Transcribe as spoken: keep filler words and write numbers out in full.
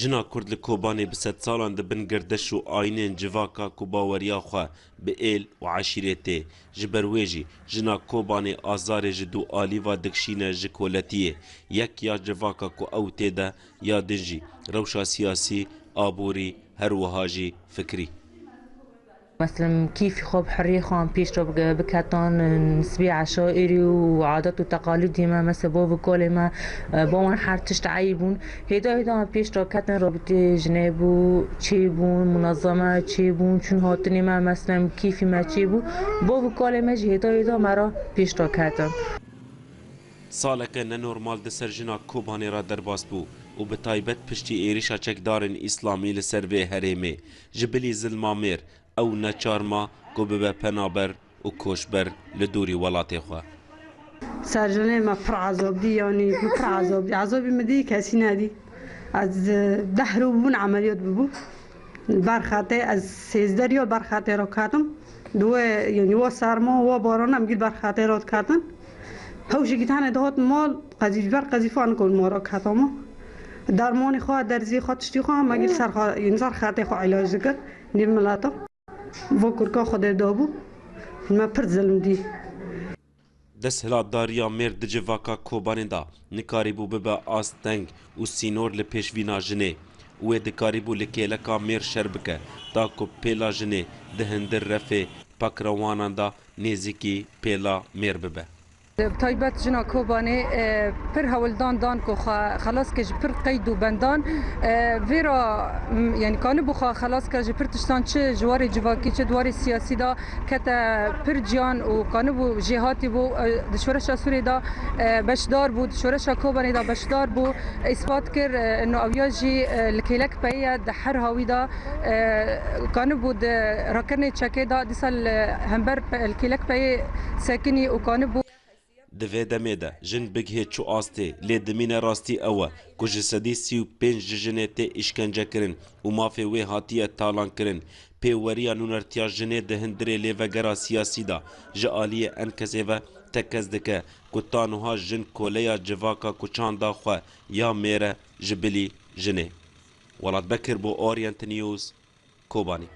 Jina Kurd li Kobanê bi sedsalan di bin girdiş û ayînên civaka ku baweriya xwe bi êl û eşîrê tê. Ji ber wê jî jina Kobanê azarê ji du alî ve dikişîne ji koletiyê. Yek ya civaka ku ew tê de, ya din jî rewşa siyasî, aborî, her wiha jî fikrî. Meselem, kîfî xwe bi heriyê xwe em pêş re bike-, biketan, sibê eşairî û adet û teqalîdê me, mesela, bav û kalê me, e, ba wan her tişt eyî bûn. Hêda hêda em pêş re ketin, rabitê jinê bû, çêbûn, munezeme çêbûn, çûn hatinê me, meselem, kîfî me çêbû. Bav û kalê me jî hêda hêda me re pêş re ketin. Saleke nenormal di ser jina Kobanê re derbas bû û bi taybet piştî êrişa çekdarên îslamî li ser vê herêmê. Ji bilî zilma mêr, ew neçar ma ku bibe penaber û koçber li dûrî welatê xwe. Serjinê me pir ezab dî, yanî min pir ezab dî. Ezabî min dî kesî nedî. Ez, e, deh roj bûn emeliyat bibû. Ber xetê, ez sêzdeh roj ber xetê re ketim. Di wê, yanî wa serma, wa barana em gî ber xetê re diketin. Hewşekî tenê dihat mal, qezîf ber qezîfa nikon ma re ketama. Dermanê xwe, derzê xwe, tiştê xwe, me gî ser xwe, yanî ser xetê xwe îlac dikir. Nîv mileta. Va kurka Xwedê dabû, me pir zilm dî. Desthilatdariya mêr di civaka Kobanê de nikarîbû bibe asteng û sînor li pêşvîna jinê. Wê dikarîbû li kêleka mêr şer bike, ta ku pêla jinê di hindir refê pakrewanan de nêzîkî pêla mêr bibe. Bi taybet jina Kobanê, e, pir hewldan dan ku xwe xelas ke ji pir qeyd û bendan. E, vêra, m, yanî kanibû xwe xelas ke ji pir tiştan, çi ji warê civakî, çi di warê siyasî de kete pir ciyan û kanibû jêhatî bû, e, di şoreşa Sûrê de, e, beşdar bû, di şoreşa Kobanê de beşdar bû, îspat kir, e, ino ew ya jî, e, li kêlek peyê ye, di her hawî de, e, kanibû di rakirinê çekê de, dîsa li hember pe-, li kêlek peyê sekinî û kanibû. Di vê demê de jin bigihê çi astê, lê dimîne rastî ew e ku ji sedî sî û pênc ji jinê tê îşkence kirin û mafê wê hatiye talan kirin. Pêweriya nûnertiya jinê di hundirê lêvegera siyasî de ji aliyê Enkesê ve tekez dike ku ta niha jin koleya civaka ku çanda xwe ya mêr e ji bilî jinê. Welat Bekir bo Orient News, Kobanî.